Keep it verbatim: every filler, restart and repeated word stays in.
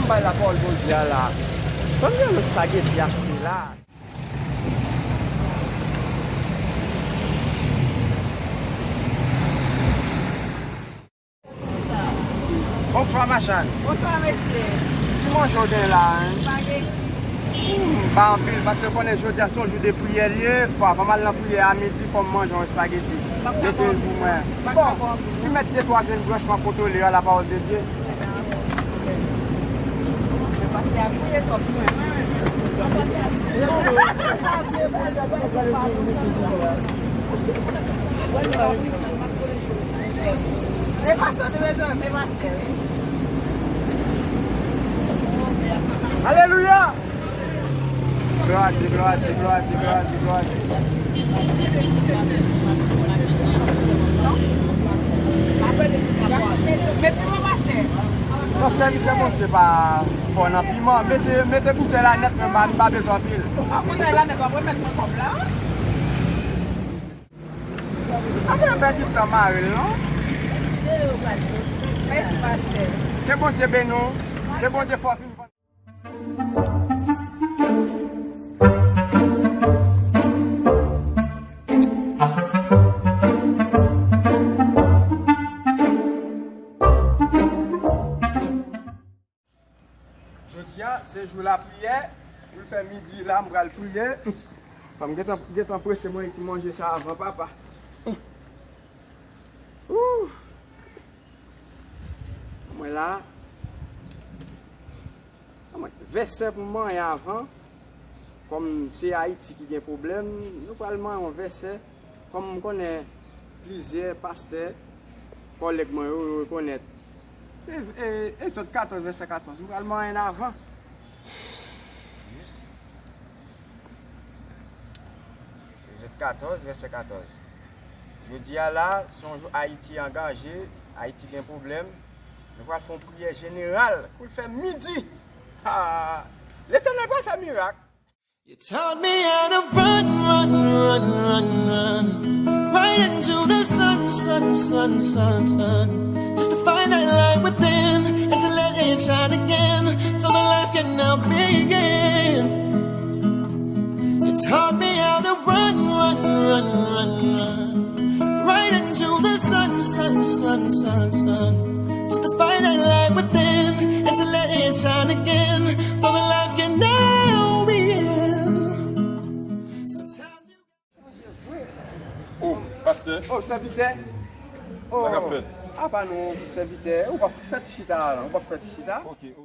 Bay lapawòl Bondye a la. Ban m yon lòt espageti achte la. Bonswa, machann. Bonswa, mesye. Ki manje w gen la, en? Espageti. Hmm, pa anpil, paske w konnen jodi a se yon jou de priyè l ye. Fò avan m al nan priyè a midi, fò m manje yon espageti. Mete l pou mwen. Bon, m met de twa grenn branch m ap kontwole a, lapawòl de Dye. E pastè te bezwen fè pastè, wi. Alelouya! Glwa a Dye, glwa a Dye, glwa a Dye, glwa a Dye, glwa a Dye. Mete mwen pastè. Non, sèvitè Bondye pa fò nan piman. Mete, mete boutèy la nèt, men m pa, m pa bezwen anpil. Boutèy la nèt, w ap remèt mwen kòb la. Pa gen pèdi tan mare l non. Mèsi, pastè. Ke Bondye beni w. Ke Bondye fè w fin vann. Jodi a, se jou lapriyè. Pou l fè midi la, m pral priye. Fò m gentan, gentan prese mwen ti manje sa avan, papa. Ooh. Mwen la. Mwen, vèsè pou m manyen avan. Kòm se Ayiti ki gen pwoblèm, nou pral manyen yon vèsè. Kòm m konnen plizyè pastè, kòlèg mwen yo, yo rekonèt. Se, e, Egzòd katòz, vèsè katòz. M pral manyen avan. Egzòd katòz, vèsè katòz. Jodi a la, se yon jou Ayiti an danje, Ayiti gen pwoblèm. Nou pral fè yon priyè jeneral pou l fè midi. Ha! Letènèl pral fè mirak. You taught me how to run, run, run, run, run. Right into the sun, sun, sun, sun, sun. Just to find that light within and to let it shine again so that life can now begin. You taught me how to run, run, run, run, run. Right into the sun, sun, sun, sun, sun. Just to find that light within and to let it shine again so that life can now begin. Sometimes you Oh, pastè. Oh, sèvitè. Oh, sa k ap fèt? Apa non, sèvitè. Ou pa fè ti chita la, ou pa fè ti chita. Ok, ok.